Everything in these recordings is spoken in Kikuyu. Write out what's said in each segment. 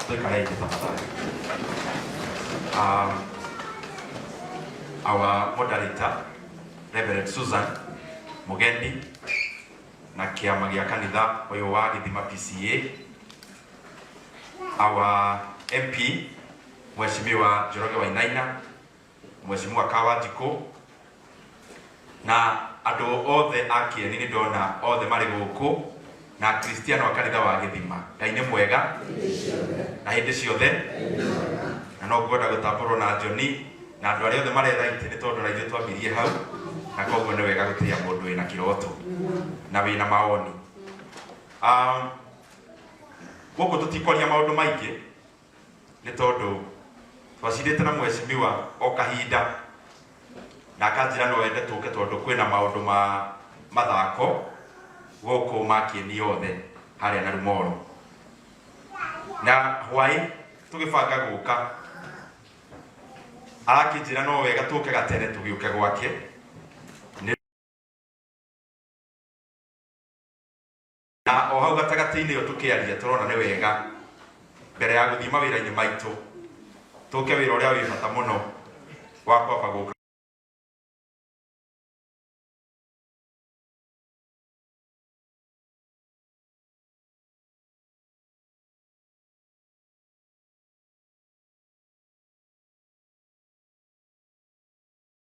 Tũikare itĩ tafadhali. Our moderator Reverend Susan Mugendi na kĩama gĩa kanitha ũyũ wa Gĩthima PCA, our MP Mheshimiwa Njoroge Wainaina, Mheshimiwa Kawanjikũ na andũ othe a kĩeni nĩ ndona othe marĩ gũkũ na Akristiano a kanitha wa Gĩthima. Ngai nĩ mwega na hĩndĩ ciothe, na no ngwenda gũtambũrwo na Njoni na andũ arĩa othe maretha itĩ nĩ tondũ na ithuĩ twambirie hau, na koguo nĩ wega gũtĩĩa mũndũ wĩna kĩroto na wĩna mawoni. Gũkũ tũtikwaria maũndũ maingĩ nĩ tondũ twacirĩte na mheshimiwa o kahinda na akanjĩra no ende tũke tondũ kwĩna maũndũ ma mathako gũkũ ma kĩeni yothe harĩa na Rumoro, na hwaĩ tũgĩbanga gũka arakĩnjĩra no wega tũke gatene tũgĩũke gwake. Na o hau gatagatĩ-inĩ ĩyo tũkĩaria tũrona nĩ wega mbere ya gũthiĩ mawĩra-inĩ maitũ tũke wĩra ũrĩa wĩ bata mũno wa kwamba gũka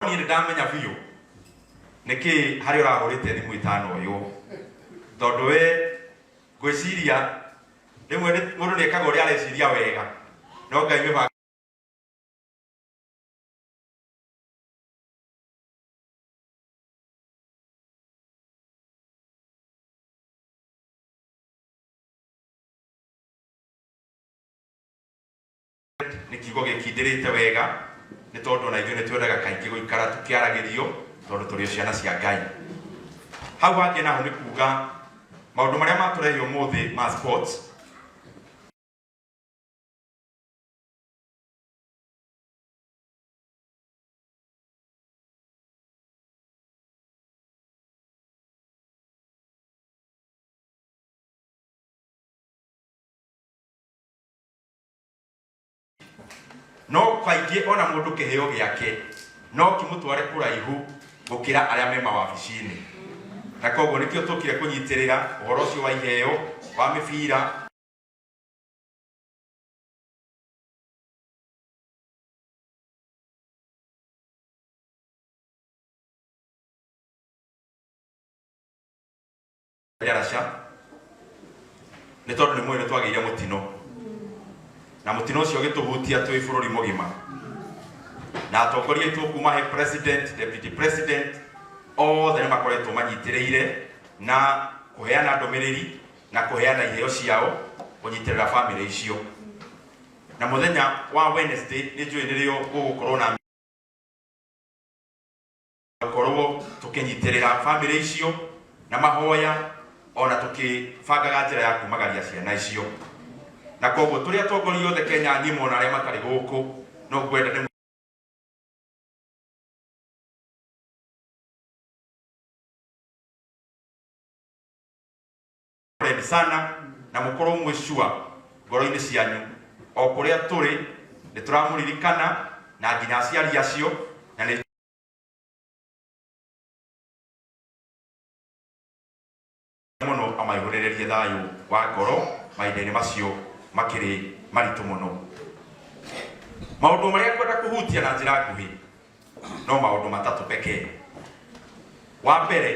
Niĩ nĩ ndamenya biũ nĩkĩ harĩa ũrahũrĩte thimũ ĩtanoywo, tondũ we ngwĩciria rĩmwe mũndũ nĩ ekaga ũrĩa areciria wega, no Ngai mĩbango Nĩ kiugo gĩkindĩrĩte wega nĩ tondũ ona ithuĩ nĩ twendaga kaingĩ gũikara tũkĩaragĩrio tondũ tũrĩ o ciana cia Ngai. Hau hangĩ naho nĩ kuga maũndũ marĩa matũrehe ũmũthĩ ma sports No kaingĩ ona mũndũ kĩheo gĩake no kĩmũtware kũraihu gũkĩra arĩa me mawabici-inĩ, na koguo nĩkĩo tũkire kũnyitĩrĩra ũhoro ũcio wa iheo wa mĩbira. Ndaraca nĩ tondũ nĩ mũĩ nĩ twagĩire mũtino, na mũtino ũcio ũgĩtũhutia twĩ bũrũri mũgima, na atongoria aitũ kuma he president, deputy president, othe nĩ makoretwo manyitĩrĩire na kũheana ndũmĩrĩri na kũheana iheo ciao kũnyitĩrĩra bamĩrĩ icio. Na mũthenya wa Wednesday nĩ njũĩ nĩrĩo gũgũkorwo na gũkorwo tũkĩnyitĩrĩra bamĩrĩ icio na mahoya, ona tũkĩbangaga njĩra ya kumagaria ciana icio. Na koguo tũrĩ atongoria othe Kenya ng'ima, ona arĩa matarĩ gũkũ, no ngwenda nĩ Pole sana na mũkorwo mwĩ sure ngoro-inĩ cianyu o kũrĩa tũrĩ nĩ tũramũririkana na nginya aciari acio, na nĩ mũno amaihũrĩrĩrie thayũ wa ngoro mahinda-inĩ macio makĩrĩ maritũ mũno. Maũndũ marĩa ngwenda kũhutia na njĩra nguhĩ no maũndũ matatũ pekee. Wa mbere,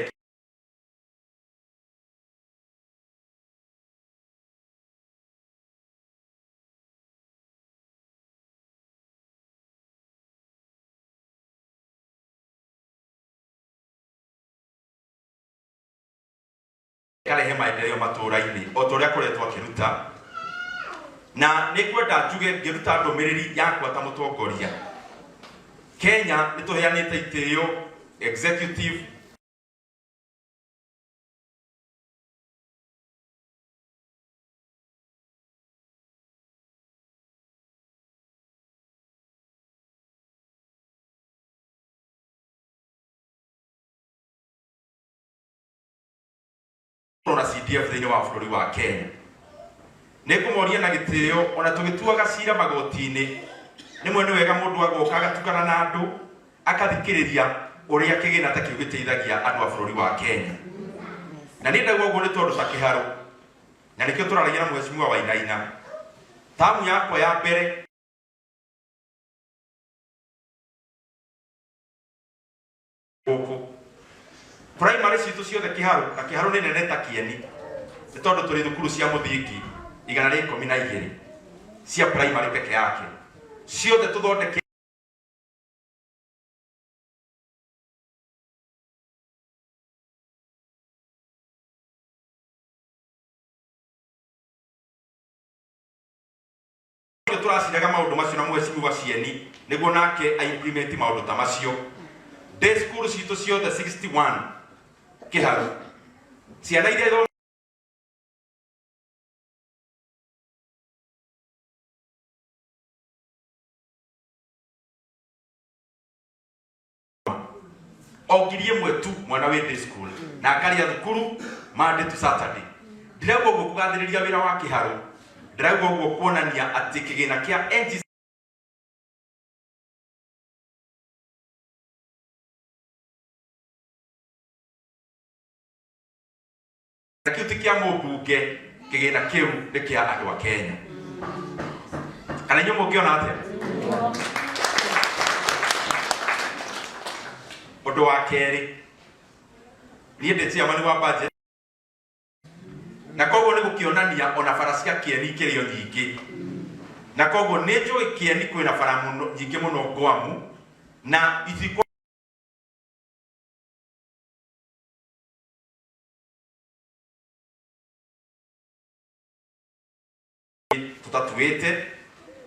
karehe maendeleo matũũra-inĩ o ta ũrĩa akoretwo akĩruta. Na nĩ ngwenda njuge ngĩruta ndũmĩrĩri yakwa ta mũtongoria Kenya, nĩ tũheanĩte itĩo executive na CDF thĩinĩ wa bũrũri wa Kenya. Nĩ ngũmoria na gĩtĩo ona tũgĩtuaga cira magoti-inĩ, rĩmwe nĩ wega mũndũ agoka agatukana na andũ akathikĩrĩria ũrĩa kĩgĩna ta kĩu gĩteithagia andũ a bũrũri wa Kenya. Na niĩ ndauga ũguo nĩ tondũ ta Kĩharũ, na nĩkĩo tũraragia na Mheshimiwa Wainaina, tamu yakwa ya mbere gũkũ primary citũ ciothe Kĩharũ, na Kĩharũ nĩ nene ta Kĩeni, nĩ tondũ tũrĩ thukuru cia mũthingi 112 cia primary peke yake, ciothe tũthondeke Tũraciraga maũndũ macio na Mheshimiwa Cieni nĩguo nake a implement maũndũ ta macio. Day school citũ ciothe 61 Kĩharu, ciana iria ithomaga o 1,000 tu mwana wĩ day school na akarĩa thukuru Monday to Saturday. Ndirauga ũguo kũgathĩrĩria wĩra wa Kĩharũ, ndĩrauga ũguo kuonania atĩ kĩgĩna kĩa NG kĩu ti kĩa mũmbunge, kĩgĩna kĩu nĩ kĩa andũ a Kenya. Kana inyuĩ mũngĩona atĩa? Ũndũ wa kerĩ, niĩ ndĩ chairman wa budget, na koguo nĩ gũkĩonania ona bara cia Kĩeni ikĩrĩ o nyingĩ, na koguo nĩ njũĩ Kĩeni kwĩna bara mũno nyingĩ mũno ngwamu na itikwa Tũtatuĩte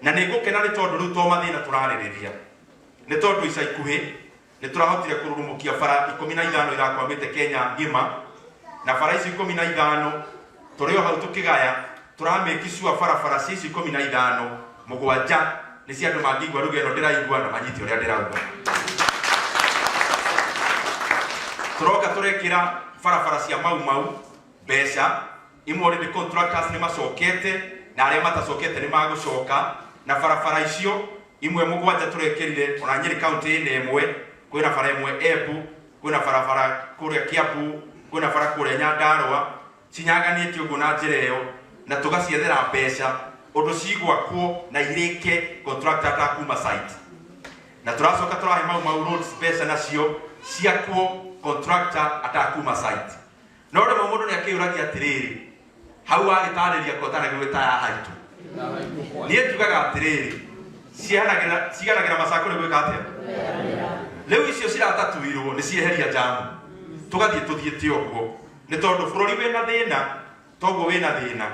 na nĩ ngũkena nĩ tondũ rĩu to mathĩna tũrarĩrĩria, nĩ tondũ ica ikuhĩ nĩ tũrahotire kũrurumũkia bara 15 irakwamĩte Kenya ng'ima, na bara icio 15 tũrĩ o hau tũkĩgaya tũramĩki sure barabara cia icio 15, mũgwanja nĩ cia andũ mangĩigua ruga ĩno ndĩraigua na manyite ũrĩa ndĩrauga. Tũroka tũrekĩra barabara cia Mau Mau mbeca imwe, already contractors nĩ macokete na arĩa matacokete nĩ magũcoka, na barabara icio imwe mũgwanja tũrekĩrire ona Nyeri County ĩna ĩmwe, kwĩna bara ĩmwe Embu, kwĩna barabara kũrĩa Kiambu, kwĩna bara kũrĩa Nyandarua, cinyaganĩtio ũguo na njĩra ĩyo, na tũgaciethera mbeca ũndũ cigwakwo na irĩke contractor atakuma site. Na tũracoka tũrahe Mau Mau Roads mbeca nacio ciakwo contractor atakuma site. No rĩmwe mũndũ nĩ akĩyũragia atĩrĩrĩ, hau wagĩtarĩria ko ũtanagĩgwĩta ya haitũ. Niĩ njugaga atĩrĩrĩ, cianagĩra ciganagĩra macakũ nĩ gwĩka atĩa? Rĩu icio ciratatuirwo nĩ cieheria jamu, tũgathiĩ tũthiĩte ũguo, nĩ tondũ bũrũri wĩna thĩna toguo wĩna thĩna.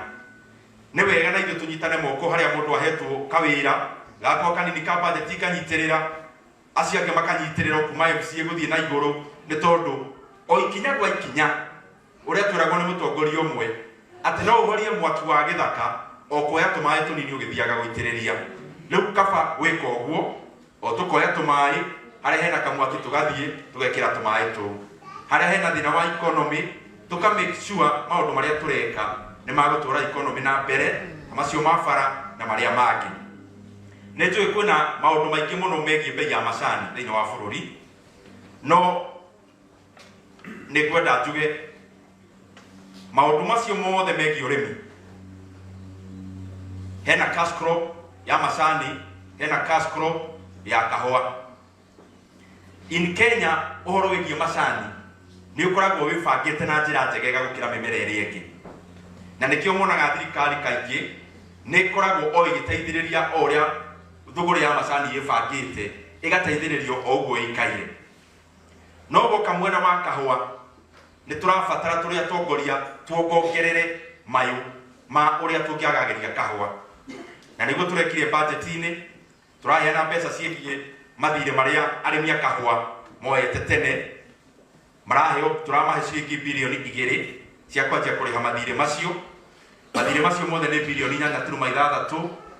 Nĩ wega na ithuĩ tũnyitane moko harĩa mũndũ ahetwo kawĩra gakwa kanini ka budget nganyitĩrĩra, acio angĩ makanyitĩrĩra o kuma MCA gũthiĩ na igũrũ, nĩ tondũ o ikinya gwa ikinya ũrĩa twĩragwo nĩ mũtongoria ũmwe atĩ no ũhorie mwaki wa gĩthaka o kuoya tũmaĩ tũnini ũgĩthiaga gũitĩrĩria. Rĩu kaba gwĩka ũguo, o tũkoya tũmaĩ harĩa hena kamwaki tũgathiĩ tũgekĩra tũmaĩ tũu, harĩa hena thĩna wa economy tũka make sure maũndũ marĩa tũreka nĩ magũtwara economy na mbere, ta macio ma bara na marĩa mangĩ. Nĩ njũĩ kwĩna maũndũ maingĩ mũno megiĩ bei ya macani thĩinĩ wa bũrũri, no nĩ ngwenda njuge maũndũ macio mothe megiĩ ũrĩmi, hena cash crop ya macani, hena cash crop ya kahũa. In Kenya ũhoro wĩgiĩ macani nĩ ũkoragwo wĩbangĩte na njĩra njegega gũkĩra mĩmera ĩrĩa ĩngĩ, na nĩkĩo monaga thirikari kaingĩ nĩ ĩkoragwo o ĩgĩteithĩrĩria o ũrĩa thũgũrĩ ya macani ĩbangĩte, ĩgateithĩrĩrio o ũguo ĩikaire. No woka mwena wa kahũa nĩ tũrabatara tũrĩ atongoria tuongongerere mayũ ma ũrĩa tũngĩagagĩria kahũa, na nĩguo tũrekire budget-inĩ. Tũraheana mbeca ciĩgiĩ mathirĩ marĩa arĩmi a kahũa moete tene, maraheo, tũramahe ciringi 2 bilioni cia kwanjia kũrĩha mathirĩ macio. Mathirĩ macio mothe nĩ 8.6 bilioni,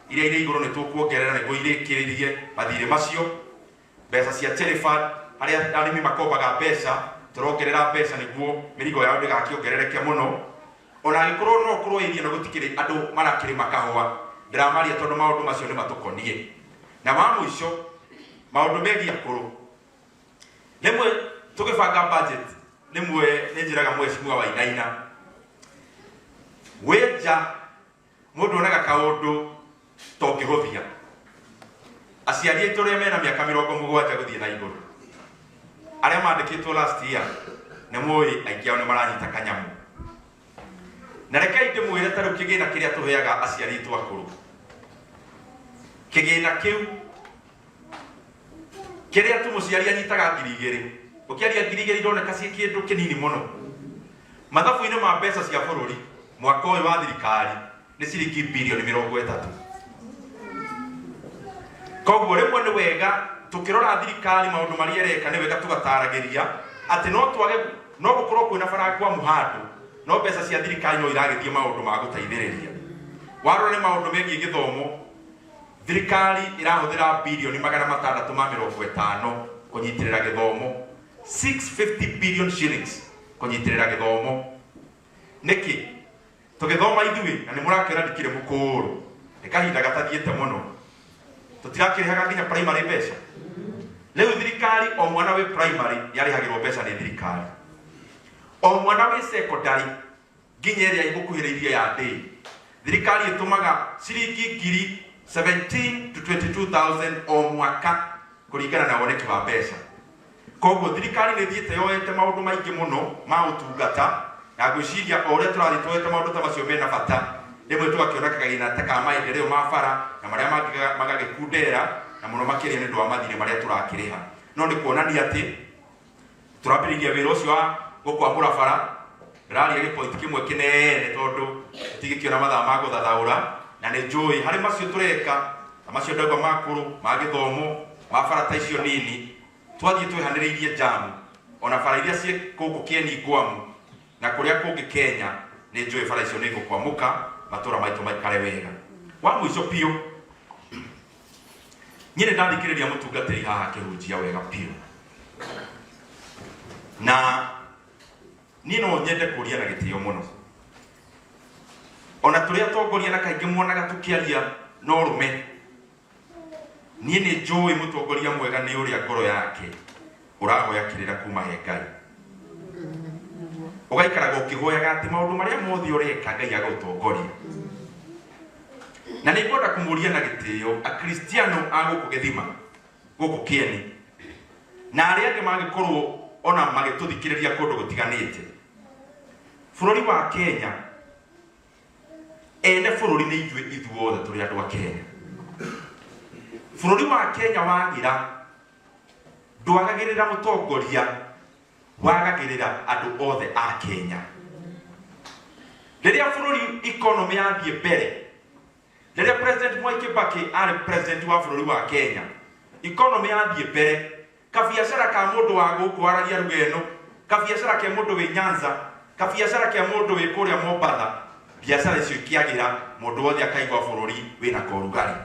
iria irĩ igũrũ nĩ tũkuongerera nĩguo irĩkĩrĩrie mathirĩ macio. Mbeca cia Cherry Fund, harĩa arĩmi makombaga mbeca, tũrongerera mbeca nĩguo mĩrigo yao ndĩgakĩongerereke mũno. Ona angĩkorwo no ũkorwo area ĩno gũtikĩrĩ andũ marakĩrĩma kahũa, ndĩramaria tondũ maũndũ macio nĩ matũkoniĩ. Na wa mũico, maũndũ megiĩ akũrũ. Rĩmwe tũgĩbanga budget, rĩmwe nĩ njĩraga mheshimiwa Wainaina, wĩ nja mũndũ onaga kaũndũ tongĩhũthia. Aciari aitũ arĩa mena mĩaka 70 gũthiĩ na igũrũ, arĩa mandĩkĩtwo last year, nĩ mũĩ aingĩ ao nĩ maranyita kanyamu. Na rekei ndĩmwĩre ta rĩu kĩgĩna kĩrĩa tũheaga aciari aitũ akũrũ, kĩgĩna kĩu kĩrĩa tu mũciari anyitaga 2000, ũkĩaria 2000 ironeka ciĩ kĩndũ kĩnini mũno. Mathabu-inĩ ma mbeca cia bũrũri mwaka ũyũ wa thirikari nĩ ciringi bilioni 30. Koguo rĩmwe nĩ wega tũkĩrora thirikari maũndũ marĩa ĩreka, nĩ wega tũgataragĩria atĩ no twage, no gũkorwo kwĩna bara ngwamu handũ, no mbeca cia thirikari no iragĩthiĩ maũndũ ma gũteithĩrĩria. Warora nĩ maũndũ megiĩ gĩthomo, thirikari ĩrahũthĩra bilioni 650 kũnyitĩrĩra gĩthomo, 650 billion shillings kũnyitĩrĩra gĩthomo. Nĩkĩ? Tũgĩthoma ithuĩ, na nĩ mũrakĩona ndikĩrĩ mũkũrũ, nĩ kahinda gatathiĩte mũno, tũtirakĩrĩhaga nginya primary mbeca. Rĩu thirikari o mwana wĩ primary nĩarĩhagĩrwo mbeca nĩ thirikari, o mwana wĩ secondary nginya ĩrĩa ĩgũkuhĩrĩirie ya day, thirikari ĩtũmaga ciringi ngiri 17 to 22,000 o mwaka kũringana na woneki wa mbeca. Koguo thirikari nĩ ĩthiĩte yoete maũndũ maingĩ mũno ma ũtungata, na ngwĩciria o ũrĩa tũrathiĩ tuoete maũndũ ta macio mena bata, rĩmwe tũgakĩona kagĩna ta ka maendeleo ma bara na marĩa mangĩ magagĩkundera, na mũno makĩria nĩ ũndũ wa mathirĩ marĩa tũrakĩrĩha. No nĩ kuonania atĩ tũrambĩrĩria wĩra ũcio wa gũkwamũra bara. Ndĩraria gĩpointi kĩmwe kĩnene tondũ tigĩkĩona mathaa ma gũthathaũra, na nĩ njũĩ harĩ macio tũreka na macio ndauga makũrũ ma gĩthomo ma bara ta icio nini, twathiĩ twĩhanĩrĩirie jamu ona bara iria ciĩ gũkũ Kĩeni Ngwamu na kũrĩa kũngĩ Kenya, nĩ njũĩ bara icio nĩ igũkwamũka matũra maitũ maikare wega. Wa mũico biũ, niĩ nĩ ndathikĩrĩria mũtungatĩri haha akĩhunjia wega biũ, na niĩ no nyende kũria na gĩtĩo mũno, ona tũrĩ atongoria na kaingĩ muonaga tũkĩaria no rũme, niĩ nĩ njũĩ mũtongoria mwega nĩ ũrĩa ngoro yake ũrahoya kĩrĩra kuma he Ngai, ũgaikaraga ũkĩhoyaga atĩ maũndũ marĩa mothe ũreka Ngai agũtongoria. Na nĩ ngwenda kũmũria na gĩtĩo akristiano a gũkũ gĩthima, gũkũ Kĩeni, na arĩa angĩ mangĩkorwo ona magĩtũthikĩrĩria kũndũ gũtiganĩte, bũrũri wa Kenya, ene bũrũri nĩ ithuĩ ithuothe tũrĩ andũ a Kenya. Bũrũri wa Kenya wagira, ndwagagĩrĩra mũtongoria, wagagĩrĩra andũ othe a Kenya. Rĩrĩa bũrũri economy yathiĩ mbere, rĩrĩa President Mwai Kibaki arĩ president wa bũrũri wa Kenya, economy yathiĩ mbere, kabiacara ka mũndũ wa gũkũ waragia ruga ĩno, kabiacara ke mũndũ wĩ Nyanza, kabiacara ke mũndũ wĩ kũrĩa Mombatha, biacara icio ikĩagĩra, mũndũ wothe akaigua bũrũri wĩna korugarĩ.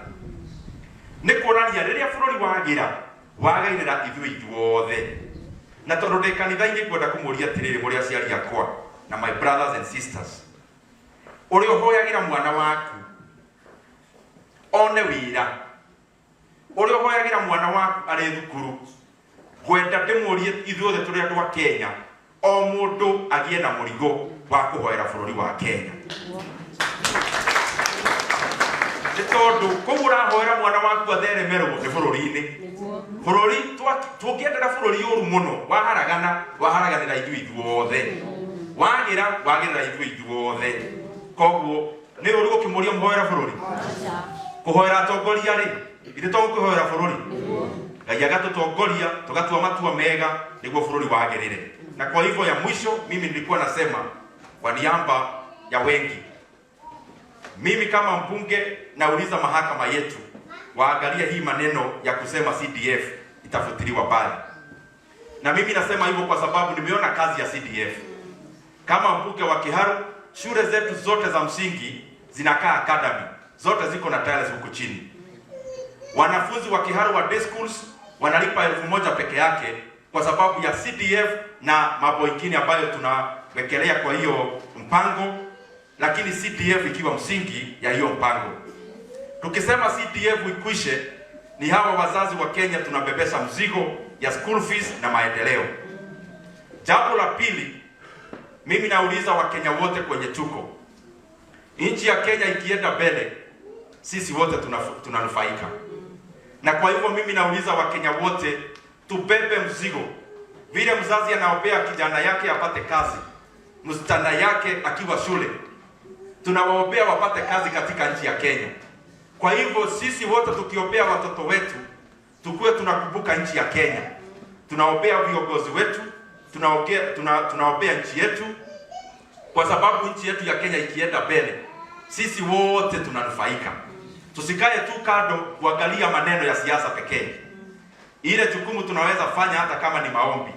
Nĩ kuonania rĩrĩa bũrũri wagĩra, wagĩrĩra ithuĩ ithuothe. Na tondũ ndĩ kanitha-inĩ, ngwenda kũmũria atĩrĩrĩ, mũrĩ aciari akwa na my brothers and sisters, ũrĩa ũhoyagĩra mwana waku one wĩra, ũrĩa ũhoyagĩra mwana waku arĩ thukuru, ngwenda ndĩmũrie ithuothe tũrĩ andũ a Kenya, o mũndũ agĩe na mũrigo wa kũhoera bũrũri wa Kenya. Nĩ tondũ kũu ũrahoera mwana waku atheremerwo nĩ bũrũri-inĩ. Bũrũri tũngĩendera bũrũri ũru mũno, waharagana, waharaganĩra ithuĩ ithuothe, wagĩra, wagĩrĩra ithuĩ ithuothe. Koguo nĩ ũru gũkĩmũria mũhoera bũrũri, kũhoera atongoria rĩ, ithe to gũkĩhoera bũrũri, Ngai agatũtongoria tũgatua matua mega nĩguo bũrũri wagĩrĩre. Na kwa hivyo ya mwisho, mimi nilikuwa nasema kwa niaba ya wengi, mimi kama mbunge nauliza mahakama yetu waangalie hii maneno ya kusema CDF itafutiliwa mbali. Na mimi nasema hivyo kwa sababu nimeona kazi ya CDF. Kama mbunge wa Kiharu, shule zetu zote za msingi zinakaa academy, zote ziko na tiles huku chini. Wanafunzi wa Kiharu wa day schools wanalipa 1000 peke yake kwa sababu ya CDF na mambo mengine ambayo tunawekelea kwa hiyo mpango. lakini CDF ikiwa msingi ya hiyo mpango. Tukisema CDF ikwishe, ni hawa wazazi wa Kenya tunabebesha mzigo ya school fees na maendeleo. Jambo la pili, mimi nauliza Wakenya wote kwenye tuko, nchi ya Kenya ikienda mbele, sisi wote tunanufaika. Na kwa hivyo mimi nauliza Wakenya wote tubebe mzigo, vile mzazi anaombea kijana yake apate kazi, msichana yake akiwa shule, tunawaombea wapate kazi katika nchi ya Kenya. Kwa hivyo sisi wote tukiombea watoto wetu, tukuwe tunakumbuka nchi ya Kenya, tunaombea viongozi wetu, tunaombea nchi yetu, kwa sababu nchi yetu ya Kenya ikienda mbele, sisi wote tunanufaika. Tusikae tu kando kuangalia maneno ya siasa pekee. Ile jukumu tunaweza fanya hata kama ni maombi,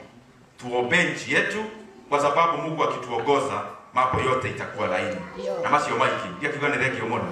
tuombee nchi yetu, kwa sababu Mungu akituongoza mambo yote itakuwa laini. Na macio maiki ndia kiuga nĩ thengio mũno.